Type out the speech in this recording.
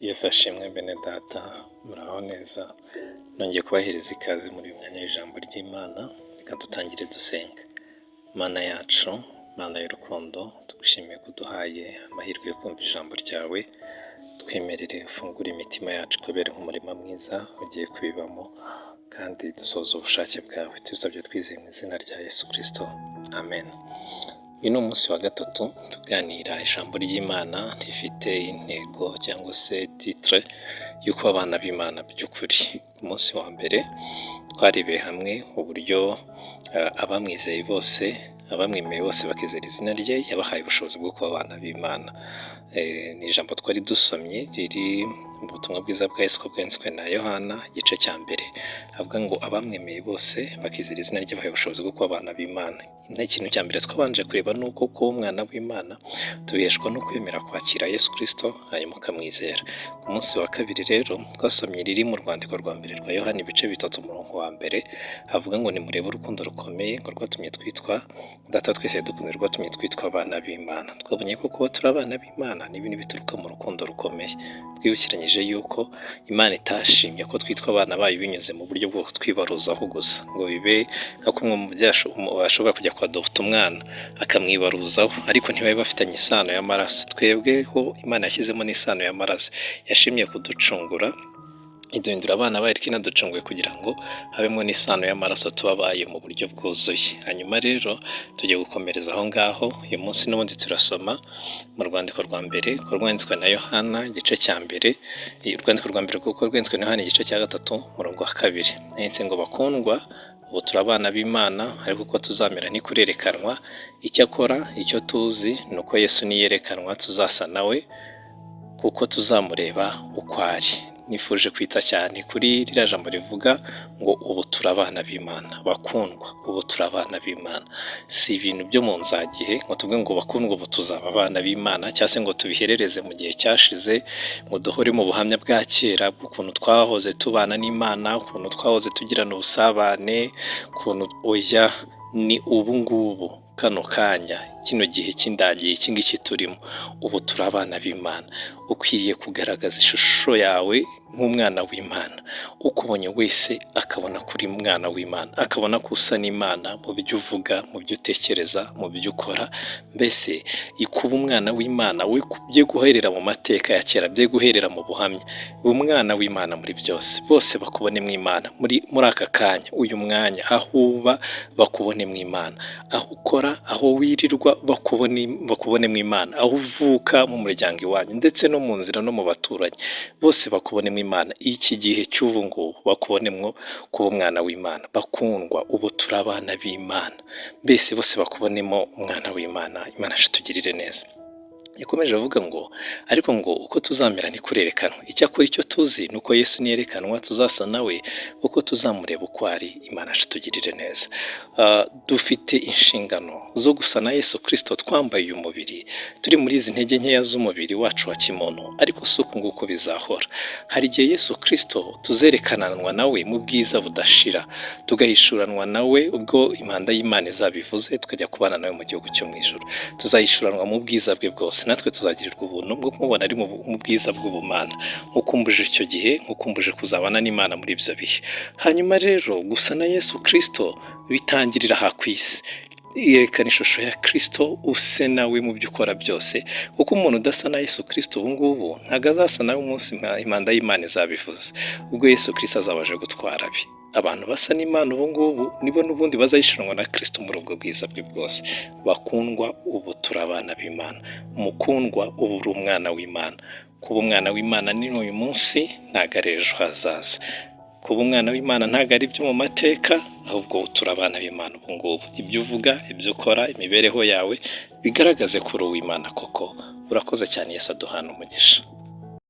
Yesu ashimwe bene data, muraho neza, nongeye kubahereza ikaze muri uyu mwanya w'ijambo ry'Imana, reka dutangire dusenga. Mana yacu, Mana y'urukundo, tugushimiye ko uduhaye amahirwe yo kumva ijambo ryawe, twemerere ufungure imitima yacu kubera nk'umurima mwiza ugiye kubibamo kandi dusohoze ubushake bwawe, tubisabye twizeye mu izina rya Yesu Kristo, amen. Uyu ni umunsi wa gatatu tuganira ijambo ry'Imana rifite intego cyangwa se titre y'uko abana b'Imana by'ukuri. Ku munsi wa mbere twarebeye hamwe uburyo abamwizeye bose, abamwemeye bose bakizera izina rye, yabahaye ubushobozi bwo kuba abana b'Imana. Ni ijambo twari dusomye riri mu butumwa bwiza bwa Yesu uko bwanditswe na Yohana igice cya mbere, avuga ngo abamwemeye bose bakizera izina rye bahawe ubushobozi bwo kuba abana b'Imana. Ikintu cya mbere twabanje kureba ni uko kuba umwana w'Imana tubiheshwa no kwemera kwakira Yesu Kristo hanyuma ukamwizera. Ku munsi wa kabiri rero twasomye riri mu rwandiko rwa mbere rwa Yohana ibice 3 umurongo wa mbere, havuga ngo nimurebe urukundo rukomeye ngo rwatumye twitwa Data wa twese yadukunze rwatumye twitwa abana b'Imana. Twabonye ko kuba turi abana b'Imana ni ibintu bituruka mu rukundo rukomeye. Twibukiranyije yuko Imana itashimye ko twitwa abana bayo binyuze mu buryo bwo kutwibaruzaho gusa, ngo bibe nka kumwe umubyeyi ashobora kujya kwadopta umwana akamwibaruzaho, ariko ntibabe bafitanye isano y'amaraso. Twebwe ho Imana yashyizemo n'isano y'amaraso, yashimye kuducungura iduhindura abana bayo ariko inaducunguye kugira ngo habemo n'isano y'amaraso tuba abayo mu buryo bwuzuye. Hanyuma rero tugiye gukomereza aho ngaho, uyu munsi n'ubundi turasoma mu rwandiko rwa mbere rwanditswe na Yohana igice cya mbere, urwandiko rwa mbere kuko rwanditswe na Yohana igice cya 3 umurongo wa 2. Handitse ngo bakundwa, ubu turi abana b'Imana ariko uko tuzamera ntikurerekanwa, icyakora icyo tuzi ni uko Yesu niyerekanwa tuzasa nawe kuko tuzamureba uko ari. Nifuje kwita cyane kuri ririya jambo rivuga ngo ubu turi abana b'Imana, bakundwa ubu turi abana b'Imana. Si ibintu byo mu nzagihe ngo tuvuge ngo bakundwa ubu tuzaba abana b'Imana cyangwa se ngo tubiherereze mu gihe cyashize, ngo duhore mu buhamya bwa kera bw'ukuntu twahoze tubana n'Imana, ukuntu twahoze tugirana ubusabane, ukuntu oya, ni ubu ngubu kano kanya, kino gihe cy'indagihe iki ngiki turimo, ubu turi abana b'Imana. Ukwiriye kugaragaza ishusho yawe nk'umwana w'Imana, ukubonye wese akabona ko uri umwana w'Imana, akabona ko usa n'Imana mu byo uvuga, mu byo utekereza, mu byo ukora, mbese kuba umwana w'Imana we bye guherera mu mateka ya kera, bye guherera mu buhamya, umwana w'Imana muri byose, bose bakubone mu Imana muri aka kanya, uyu mwanya, aho uba bakubone mu Imana, aho ukora, aho wirirwa bakubone mu Imana, aho uvuka mu muryango iwanyu ndetse no mu nzira no mu baturanyi, bose bakubone mu Imana. Iki gihe cy'ubu ngubu bakubonemo kuba umwana w'Imana. Bakundwa, ubu turi abana b'Imana, mbese bose bakubonemo umwana w'Imana. Imana itugirire neza. Yakomeje avuga ngo ariko ngo uko tuzamera ntikurerekanwa, icyakora icyo tuzi ni uko Yesu niyerekanwa tuzasa nawe kuko tuzamureba uko ari. Imana itugirire neza. Dufite inshingano zo gusa na Yesu Kristo twambaye uyu mubiri, turi muri izi ntege nkeya z'umubiri wacu wa kimuntu, ariko si uku nguku bizahora. Hari igihe Yesu Kristo tuzerekananwa nawe mu bwiza budashira, tugahishuranwa nawe ubwo impanda y'Imana izabivuze, tukajya kubana nawe mu gihugu cyo mu ijuru. Tuzahishuranwa mu bwiza bwe bwose, natwe tuzagirirwa ubuntu bwo kumubona ari mu bwiza bw'ubumana. Nkukumbuje icyo gihe, nkukumbuje kuzabana n'Imana muri ibyo bihe. Hanyuma rero gusa na Yesu Kristo bitangirira aha ku isi. Yerekana ishusho ya Kristo use nawe mu byo ukora byose, kuko umuntu udasa na Yesu Kristo ubu ngubu ntabwo azasa nawe umunsi impanda y'Imana izabivuze, ubwo Yesu Kristo azaba aje gutwara abe. Abantu basa n'Imana ubu ngubu nibo n'ubundi bazahishuranwa na Kristo muri ubwo bwiza bwe bwose. Bakundwa, ubu turi abana b'Imana. Mukundwa, ubu uri umwana w'Imana. Kuba umwana w'Imana ni uyu munsi, ntabwo ari ejo hazaza. Kuba umwana w'Imana ntabwo ari ibyo mu mateka, ahubwo turi abana b'Imana ubu ngubu. Ibyo uvuga, ibyo ukora, imibereho yawe bigaragaze ko uri uw'Imana koko. Urakoze cyane, Yesu aduhana umugisha.